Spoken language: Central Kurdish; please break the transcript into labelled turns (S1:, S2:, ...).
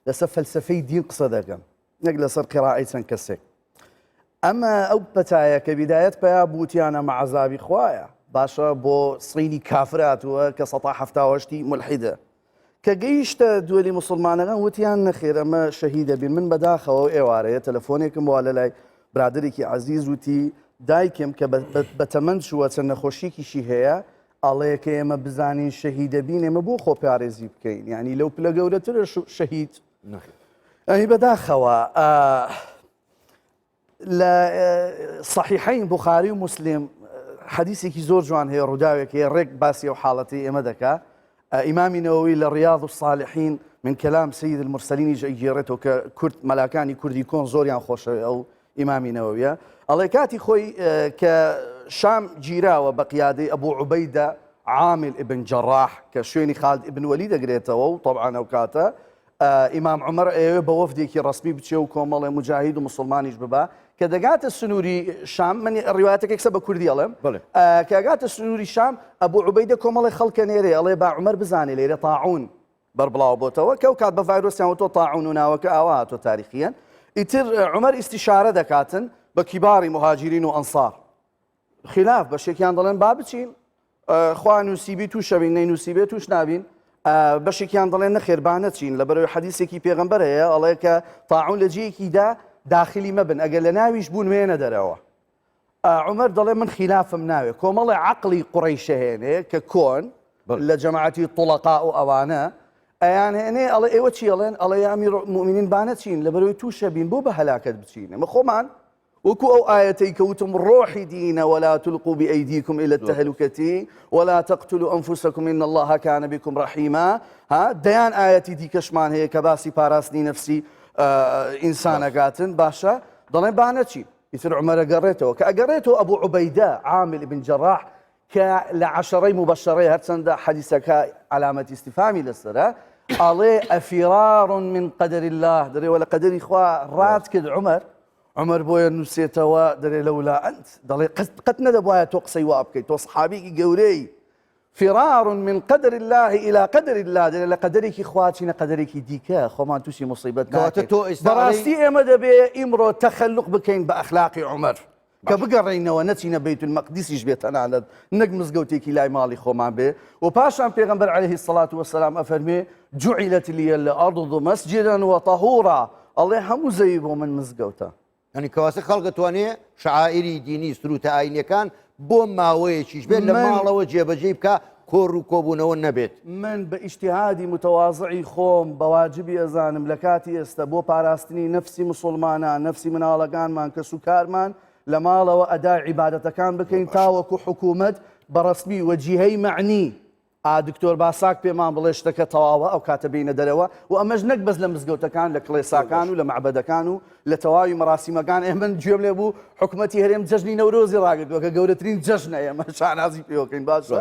S1: لەسەر فەلسەفەی دین قسە دەکەم نەک لەسەر قیڕاعەی چەند کەسێک. ئەمە ئەو پەتایە کە بیدایەت پەیا بوو وتیان ئەمە عەزابی خوایە. باشە بۆ سڕینی کافر هاتووە کە سەتا حەفتا و هەشتی مولحیدە. کە گەیشتە دوێلی موسڵمانەکان وتیان نەخێر ئەمە شەهیدە بین. من بەداخەوە ئەو ئێوارەیە تەلەفۆنێکم وا لەلای برادەرێکی عەزیز وتی دایکم کە بەتەمەن چووە چەند نەخۆشیەکیشی هەیە ئەڵێ کە ئێمە بزانین شەهیدە بین ئێمە بۆ خۆپارێزی بکەین یعنی لەو پلە گەورەترە شەهید ئەی بەداخەوە لە صحیحین بخاری و مسلم حەدیسێکی زۆر جوان هەیە ڕووداوێک هەیە ڕێک باسی ئەو حاڵەتی ئێمە دەکا ئیمامی نەوەوی لە ڕیاض الصالحین من کلام سید المرسلینیش ئەیگێڕێتەوە کە کورد مەلاکانی کوردی کۆن زۆریان خۆشەوێ ئەو ئیمامی نەوەویە ئەڵێ کاتی خۆی کە شام گیراوە بە قیادەی ئەبوو عوبەیدە عامل ئبن جەڕاح کە شوێنی خالد ئبن وەلی دەگرێتەوە و طبعا ئەو کاتە ئیمام عومەر ئەیەوێ بە وەفدێکی ڕەسمی بچێ و کۆمەڵێ موجاهید و موسڵمانیش ببا کە دەگاتە سنووری شام من ڕیوایەتەکە یەکسەر بە کوردی ئەڵێم کە ئەگاتە سنووری شام ئەبوو عوبەیدە کۆمەڵێ خەڵکە نێرێ ئەڵێ با عومەر بزانێ لێرە تاعون بەربڵاو بۆتەوە کە ئەو کات بە ڤایرۆسیان وتۆ تاعون و ناوەکە ئاوا هاتۆ تاریخیەن ئیتر عومەر ئیستیشارە دەکاتن بە کیباری موهاجیرین و ئەنسار خلاف بەشێکیان دەڵێن با بچین خوا نووسیبی تووشەبین نەینووسیبێ تووش نابین بەشێکیان دەڵێن نەخێر با نەچین لە بەرەوەی حەدیسێکی پێغەمبەر هەیە ئەڵێ کە تاعون لە جێیەکیدا داخلی مەبن ئەگەر لە ناویش بوون وێنە دەرەوە عمر دەڵێ من خلافم ناوێ کۆمەڵی عقلی قوڕیشەهێنێ کە کۆن لە جەماعەتی طڵقا و ئەوانە ئەیان هێنێ ئەڵێ ئێوە چی ئەڵێن ئەڵێ یامی مؤمنین با نەچین لە بەرەوەی تووشە بین بۆ بە هەلاکەت بچین ئەمە خۆمان وەکو ئەو ئایەتەی کە وتم ڕۆحی دینە ولا تلقوا بأيديكم إلى التهلكة ولا تقتلوا أنفسكم إن الله كان بكم رحيما ها دەیان ئایەتی دیکەشمان هەیە کە باسی پاراستنی نەفسی ئینسانەکاتن باشە دەڵێن با نەچین ئیتر عمەرە گەڕێتەوە کە ئەگەڕێتەوە ئەبوو عوبەیدە عامل ابن جەراح کە لە عەشەڕەی موبەشەڕەیە هەرچەندە حەدیسەکە عەلامەتی ئیستیفامی لەسەرە ئەڵێ ئەفیرار من قدر الله دەرێ وە لە قەدەری خوا ڕات کرد عمر عمر بۆیە نووسێتەوە دەرێ لەولا ئەنت دەڵێ قەت نەدەبوایە تۆ قسەی وا بکەیت تۆ سەحابیکی گەورەی فرار من قدر الله إلى قدر الله دەرێ لە قەدەرێکی خوا چینە قەدەرێکی دیکە خۆمان تووشی مصیبەت
S2: کەواتە تۆ ئێستا
S1: بەڕاستی ئێمە دەبێ ئیمڕۆ تەخەلوق بکەین بە ئەخلاقی عمر کە بگەڕێینەوە نەچینە بەیت المەقدیسیش بێ تەنانەت نەک مزگەوتێکی لای ماڵی خۆمان بێ و پاشان پێغەمبەر علیه الصلاة والسلام ئەفەرمێ جعلت لی الارض مسجدا وطهورا ئەڵێ هەموو زەوی بۆ من مزگەوتە.
S2: یانی کەواسە خەڵک ئەتوانێ شەعائیری دینی سروتە ئاینیەکان بۆ ماوەیەکیش بێت لە ماڵەوە جێبەجێی بکا کۆڕ و کۆبوونەوە نەبێت.
S1: من بە ئیجتیهادی متواضعی خۆم بە واجبی ئەزانم لە کاتی ئێستە بۆ پاراستنی نەفسی موسوڵمانان، نەفسی مناڵەکانمان، کەسوکارمان لە ماڵەوە ئەدای عیبادەتەکان بکەین تاوەکو حکوومەت بە ڕەسمی و جیهەی مەعنی ئا دکتۆر باساک پێمان بڵێ شتەکە تەواوە ئەو کاتە بێینە دەرەوە و ئەمەش نەک بەس لە مزگەوتەکان لە کڵێساکان و لە مەعبەدەکان و لە تەواوی مەراسیمەکان ئێ من گوێم لێ بوو حکومەتی هەرێم جەژنی نەورۆزی ڕاگرتووە کە گەورەترین جەژنە ئێمە شانازی پێوەکەین باشە.